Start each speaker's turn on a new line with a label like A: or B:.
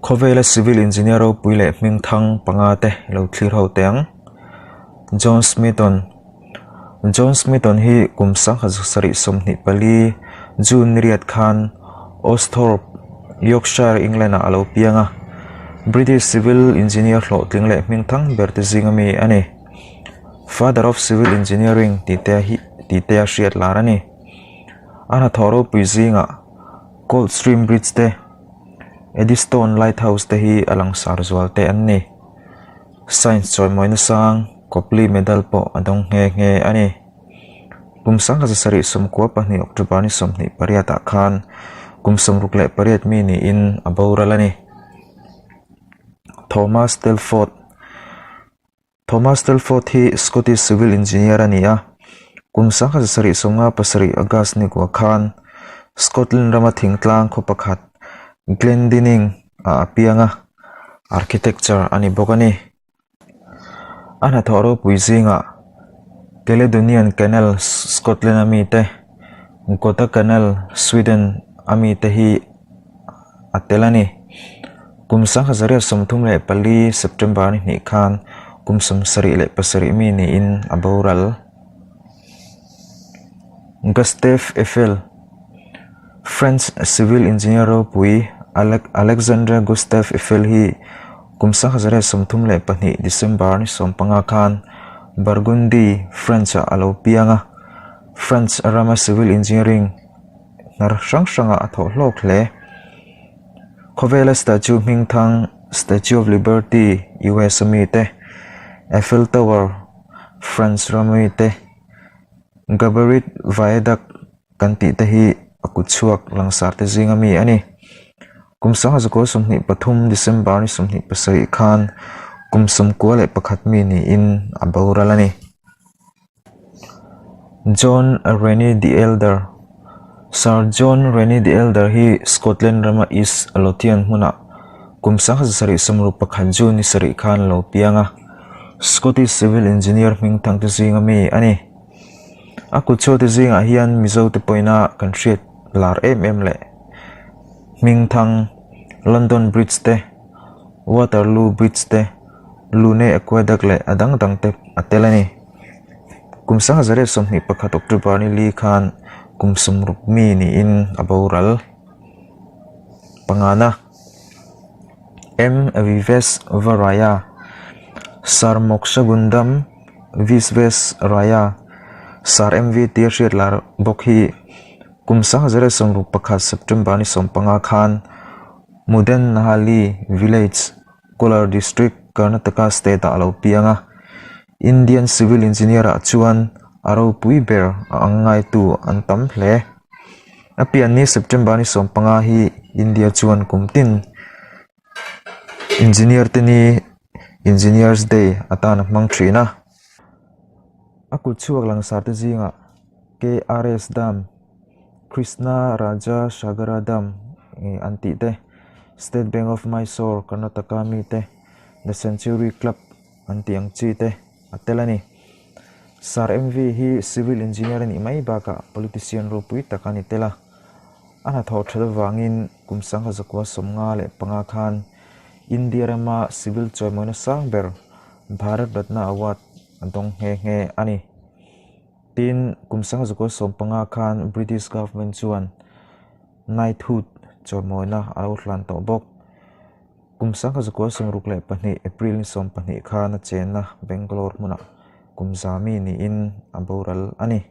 A: Khawvela civil engineer ropui leh hmingthang panga te lo thlir ho teh ang. John Smithon John Smithon hi kum sangha 724 June ni riat khan Austhorpe, Yorkshire, England ah a lo piang a. British civil engineer hlawhtling leh hmingthang ber te zinga mi a ni. Father of Civil Engineering tih te hi tih te a hriat lar a ni. A hnathawh ropui zingah Coldstream Bridge te, Eddystone Lighthouse te hi a langsar zual te an ni. Science chawimawina sang Copley Medal pawh a dawng nghe nghe a ni. Kum 1792 October ni 28 ah khan kum 68 mi niin a boral a ni. Thomas Telford Thomas Telford hi Scottish civil engineer a ni a, kum 1757 August ni kua khan Scotland rama thingtlang khaw pakhat Glendinning ah a piang a, architecture a ni bawk a ni. A hnathawh ropui zingah Caledonian Canal Scotland a mite, Gotha Canal Sweden a mite hi a tel a ni. Kum 1934 September ni hnih khan kum 77 mi niin a boral. Gustave Eiffel, French civil engineer ropui Alexandre Gustave Eiffel hi kum 1932 December ni 15 khan Burgundy, French-ah a lo piang a. French rama civil engineering hnar hrang hrangah a thawh hlawk hle. Khawvela statue hmingthang Statue of Liberty, US a mite, Eiffel Tower, France ram a mite, Gabarit Viaduct kan tih te hi a kut chhuak langsar te zinga mi a ni. Kum 1923 December ni 27 khan kum 91 mi niin a boral a ni. John Rennie the Elder Sir John Rennie the Elder hi Scotland rama East Lothian hmunah kum 1761 June ni sarih khan a lo piang a, Scottish civil engineer hmingthang te zinga mi a ni. A kutchhuak te zingah hian Mizo te pawhina kan hriat lar em em leh hmingthang London Bridge te, Waterloo Bridge te, Lune Aqueduct leh a dang dang te a tel a ni. Kum 1921 October ni li khan kum 60 mi niin a boral. Pangana M. Visvesvaraya Sir Mokshagundam Visvesvaraya Sir MV tia hriat lar bawk hi kum 1961 September ni 15 khan Mudennahalli Village Kolar District, Karnataka State ah a lo piang a. Indian civil engineer ah chuan a ropui ber a ang ngaitu an tam hle. A pian ni September ni 15 hi India chuan kum tin Engineer te ni Engineers Day atan a hmang thin a. A kut chhuak langsar te zingah KRS Dam, Krishna Raja Sagara Dam an tih te, State Bank of Mysore, Karnataka mi te, The Century Club an tih ang chi te a tel a ni. Sir MV hi civil engineer a nih mai bakah politician ropui tak a ni tel a. A hnathawh that avangin kum 1955 khan India rama civil chawimawina sang ber Bharat Ratna Award a dawng nghe nghe a ni. Tin, kum 1915 khan British government chuan Knighthood chawimawina a lo hlan tawh bawk. Kum 1962 April ni 12 khan a chenna Bangalore hmunah kum za mi niin a boral a ni.